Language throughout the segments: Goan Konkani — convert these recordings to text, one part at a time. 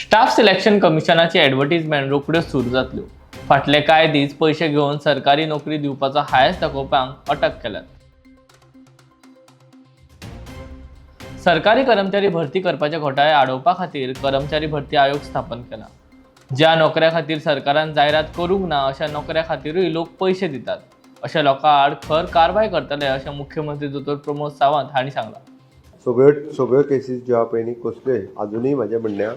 स्टाफ सिलेक्शन कमिशनाची ॲडव्हर्टिजमेंट रोखड्योच सुरू जातल्यो. फाटले कांय दीस पयशे घेवन सरकारी नोकरी दिवपाचो हायस दाखोवप्यांक अटक केल्यात. सरकारी कर्मचारी भरती करपाचे घोटाळे आडोवपा खातीर कर्मचारी भरती आयोग स्थापन केला. ज्या नोकऱ्या खातीर सरकारान जायरात करूंक ना अशा नोकऱ्या खातीरूय लोक पयशे दितात. अशा लोकां आड खर कारवाय करतले अशें मुख्यमंत्री दोतोर प्रमोद सावंत हांणी सांगलां. सगळ्यो सगळ्यो केसीस ज्यो आहा पळय न्ही, कसल्योय आजुनूय म्हाजें म्हणणें आहा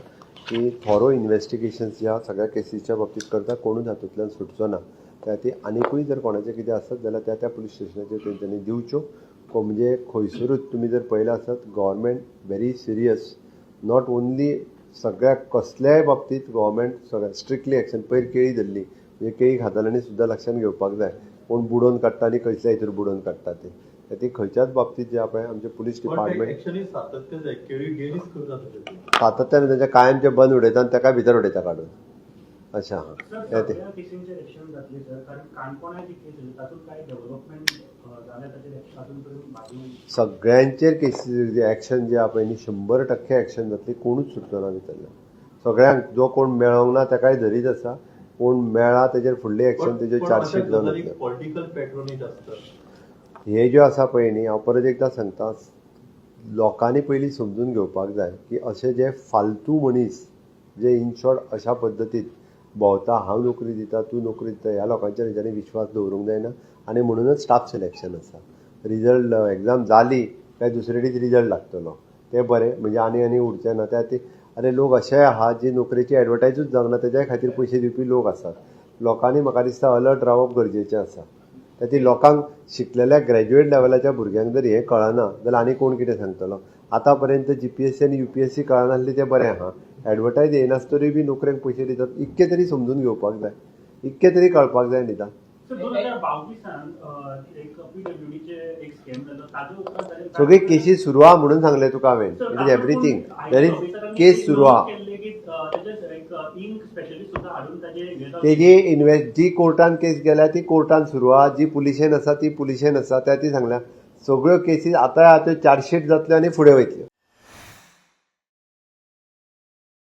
की थोरो इन्वेस्टिगेशन्स ज्या सगळ्या केसीच्या बाबतींत करता, कोणूच हातूंतल्यान सुटचो ना. त्या खातीर आनिकूय जर कोणाचें कितें आसत जाल्यार त्या त्या पुलीस स्टेशनाचेर तेंच्यांनी दिवच्यो. म्हणजे खंयसरूच तुमी जर पळयलें आसत, government very serious, not only सगळ्या कसल्याय बाबतींत गव्हर्मेंट सगळ्या स्ट्रिक्टली एक्शन. पयर केळी धरली म्हणजे केळी खाताल्यांनी सुद्दां लक्षांत घेवपाक जाय, कोण बुडोवन काडटा आनी खंयच्या हितूर बुडोवन काडटा ते. खातीर खंयच्याच बाबतींत जे आहा पळय, आमचे पुलीस डिपार्टमेंट एक्शनूय सातत्य जाय, केळी गेलीच करता तशें. सातत्यान तांच्या कायमचे बंद उडयता आनी ताका भितर उडयता काडून, अशें आहा. सर, तें तें सगळ्या केसींचेर एक्शन जातली सर, कारण काणकोणा जी केस आसली तातूंत काय डेव्हलपमेंट जाल्या, ताचेर अजून पर्यंत भाजून सगळ्यांचेर केसीस एक्शन जे आहा पळय न्ही, 100% एक्शन जातली. कोणूच सुटचो ना भितरल्यान. सगळ्यांक जो कोण मेळोंक ना ताकाय धरीत आसा. कोण मेळ्ळा तेजेर फुडली एक्शन, तेजेर चार्जशीट जावन वतलें. पॉलिटिकल पॅट्रोनेज आसता. हे ज्यो आसा पळय न्ही, हांव परत एकदां सांगता, लोकांनी पयलीं समजून घेवपाक जाय की अशे जे फालतू मनीस जे इन शॉर्ट अशा पद्दतीन भोंवता, हांव नोकरी दिता, तूं नोकरी दिता, ह्या लोकांचेर हेंच्यांनी विश्वास दवरूंक जायना. आनी म्हणूनच स्टाफ सिलेक्शन आसा. रिजल्ट एग्जाम जाली काय दुसरे दीस रिजल्ट लागतलो, तें बरें, म्हणजे आनी आनी उरचें ना. त्या खातीर आरे, लोक अशेय आहा जी नोकरेची एडवर्टायजूच जावंक ना, तेज्याय खातीर पयशे दिवपी लोक आसात. लोकांनी म्हाका दिसता अलर्ट रावप गरजेचें आसा. त्या खातीर लोकांक, शिकलेल्या ग्रॅज्युएट लेवलाच्या भुरग्यांक जर हें कळना जाल्यार आनी कोण कितें सांगतलो? आतां पर्यंत जीपीएससी आनी यूपीएससी कळनासली तें बरें आहा. एडवर्टायज येनासतरूय बी नोकरेक पयशे दितात, इतकें तरी समजून घेवपाक जाय, इतकें तरी कळपाक जाय निदान. सर, 2022न एक पीडब्ल्यूडीचे एक स्कॅम जालो, ताजे उपरांत जाले. सगळी केसी सुरू आहा म्हणून सांगलें तुका हांवें. It is everything, there is case सुरू आहा. केल्ले की तेजे एक इंक स्पेशलिस्ट सुद्दां हाडून ताजे हे जावचे. तेजी इन्वेस्ट जी कोर्टान केस गेल्या ती कोर्टान सुरू आहा, जी पुलिशेन आसा ती पुलिशेन आसा. त्या ती सांगल्या, सगळ्यो केसीस आतां आतां चार्जशीट जातल्यो आनी फुडें वयतल्यो.